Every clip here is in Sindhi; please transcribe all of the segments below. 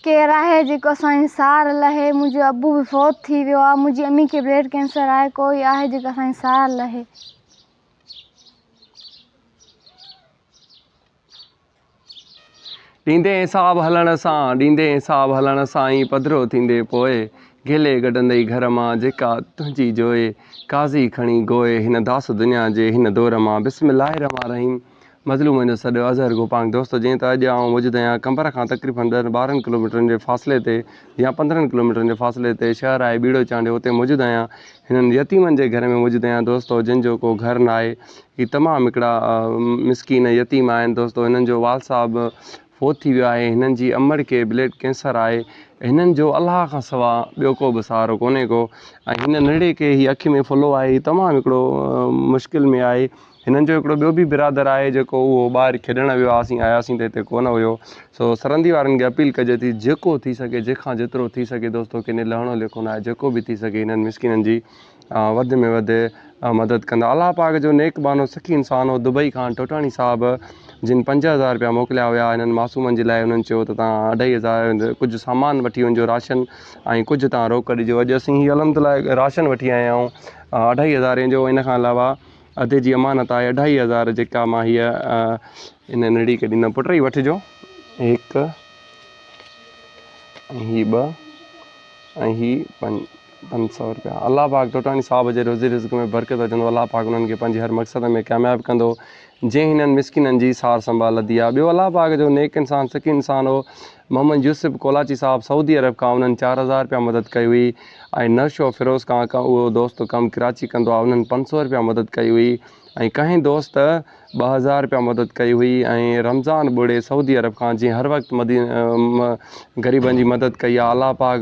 ڪير آهي جيڪو اسان جي سار لهي منهنجو ابو به فوت ٿي ويو آهي منهنجي امي کي بليڊ ڪينسر آهي ڪوئي آهي جيڪو اسان جي سار لهي. ڏيندي حساب هلڻ سان ڏيندي حساب هلڻ سان ئي پڌرو ٿيندي پوء گهلي گڏندئي گهر مان جيڪا تنهنجي جوئي قاضي کڻي گوئي هن داس دنيا جي هن دور مان بسم الله الرحمٰن الرحيم مظلومن جو سڏ، اظهر گوپانگ دوستو جئين ته اڄ آئون موجود آهيان قمبر کان تقريبن ڏهن ٻارهن ڪلوميٽرن جي فاصلي تي يا پندرهن ڪلوميٽرن جي فاصلي تي شهر آهي ٻيڙو چانڊيو اتي موجود آهيان هنن يتيمن جي گهر ۾ موجود آهيان دوستو جن جو ڪو گهر ناهي هي تمام هڪڙا مسڪين يتيم آهن دوستو هنن جو والد صاحب فوت ٿي ويو آهي هنن جي امڙ کي بليڊ ڪينسر آهي هنن جو الله کان سوا ٻيو ڪو به سهارو ڪونهي ڪو ۽ هن ننڍڙي کي هي اک ۾ ڦلو آهي هي تمام هڪڙو مشڪل ۾ آهي هنن جو هڪڙو ٻيو به برادر آهي جيڪو اهو ٻاهر کيڏڻ ويو آهي اسين آياسين ته هتي ڪونه هيو سو سرندي وارن کي اپيل ڪجي ٿي جيڪو ٿي سگهي جنهن کان جيترو ٿي سگهي دوستو ڪني لهڻو ليکو ناهي جيڪو به ٿي سگهي هنن مسڪينن جي وڌ ۾ وڌ مدد ڪندا الله پاڪ جو نيڪ ٻانهو سخي انسان هو دبئي کان ٽوٽاڻي صاحب جن 5000 روپيا موڪليا هيا هنن معصومن جي لاء انهن چيو ته تان 2500 ڪجهه سامان وٺي وڃجو راشن ۽ ڪجهه تان روڪ ڏجو اڄ اسين هي الحمدلله راشن وٺي آيا آهيون اڍائي هزارين جو ان کان علاوه ادي جي امانت آهي اڍائي هزار جيڪا مان هيء ان نڙي کي ڏيندم پٽ هي وٺجو هڪ ۽ هي ٻه ۽ هي 500 روپيا الله پاڪ ٽوٽاڻي صاحب جي روزي رزق ۾ برڪت وجهندو الله پاڪ انهن کي پنهنجي هر مقصد ۾ ڪامياب ڪندو جنهن هنن مسڪينن جي سار سنڀال لڌي آهي ٻيو الله پاڪ جو نيڪ انسان سخي انسان هو محمد يوسف ڪولاچي صاحب سعودي عرب کان انهن 4000 روپيا مدد ڪئي هئي ۽ نوشو فيروز کان اهو دوست ڪم ڪراچي ڪندو آهي انهن 500 روپيا مدد ڪئي هئي ۽ ڪنهن دوست 2000 روپيا مدد ڪئي هئي ۽ رمضان ٻوڙي سعودي عرب کان جنهن هر وقت غريبن جي مدد ڪئي آهي الله پاڪ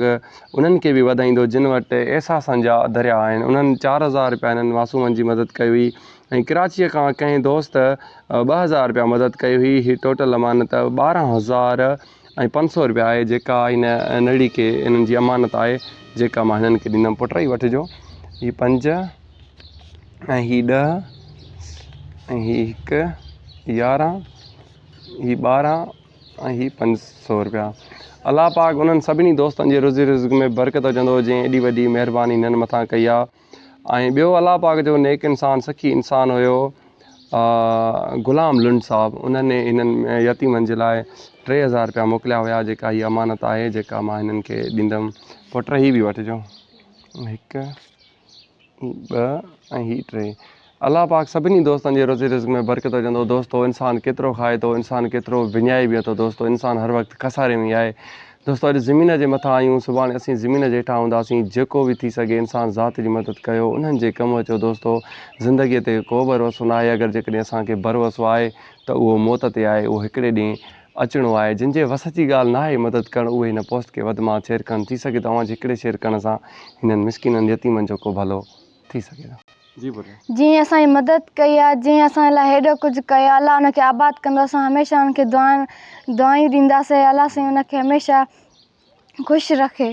انهن کي به وڌائيندو جن وٽ احساسن جا دريا آهن انهن 4000 روپيا انهن معصومن جي مدد ڪئي هئي ۽ ڪراچيء کان ڪنهن دوست 2000 رپيا مدد ڪئي هئي. هي ٽوٽل امانت 12500 رپيا آهي جيڪا هن نڙي کي انهن جي امانت آهي جيڪا مان هنن کي ڏيندم. پٽ هي وٺجو هي پنج ۽ هي ڏهه ۽ هي هڪ 11 هي 12 ۽ هي 500 رپيا. الله پاڪ انهن سڀني دوستن جي روزي رزق ۾ برڪت وجهندو جنهن ايڏي وڏي مهرباني هنن مٿان ڪئي آهي. ۽ ٻيو الله پاڪ جو نيڪ انسان سخي انسان هيو غلام لنڊ صاحب انهن هنن يتيمن جي لاء 3000 روپيا موڪليا هيا جيڪا هي امانت آهي جيڪا مان هنن کي ڏيندم پٽ هي به وٺجو هڪ ٻه ۽ هي ٽي الله پاڪ سڀني دوستن جي روزي رزق ۾ برڪت وجهندو دوستو انسان ڪيترو کائي ٿو انسان ڪيترو وڃائي به ٿو دوستو انسان هر وقت خساري ۾ آهي دوستو اڄ زمين جي مٿان آهيون سڀاڻي اسين زمين جي هيٺان هونداسين جيڪو به ٿي سگهي انسان ذات جي مدد ڪيو انهن جي ڪم اچو دوستو زندگي تي ڪو ڀروسو ناهي اگر جيڪڏهن اسان کي ڀروسو آهي ته اهو موت تي آهي اهو هڪڙي ڏينهن اچڻو آهي جن جي وس جي ڳالهه ناهي مدد ڪرڻ اهي هن پوسٽ کي وڌ مان شيئر ڪن ٿي سگهي ٿو اوهان جي هڪڙي شيئر ڪرڻ سان هنن مسڪينن يتيمن جو ڪو ڀلو ٿي سگهي ٿو. جنهن اسان جي مدد ڪئي آهي جنهن اسان لاء هيڏو ڪجهه ڪيو آهي الله ان کي آباد ڪندو اسان هميشه ان کي دعائيون ڏينداسين الله سائين ان کي هميشه خوش رکي.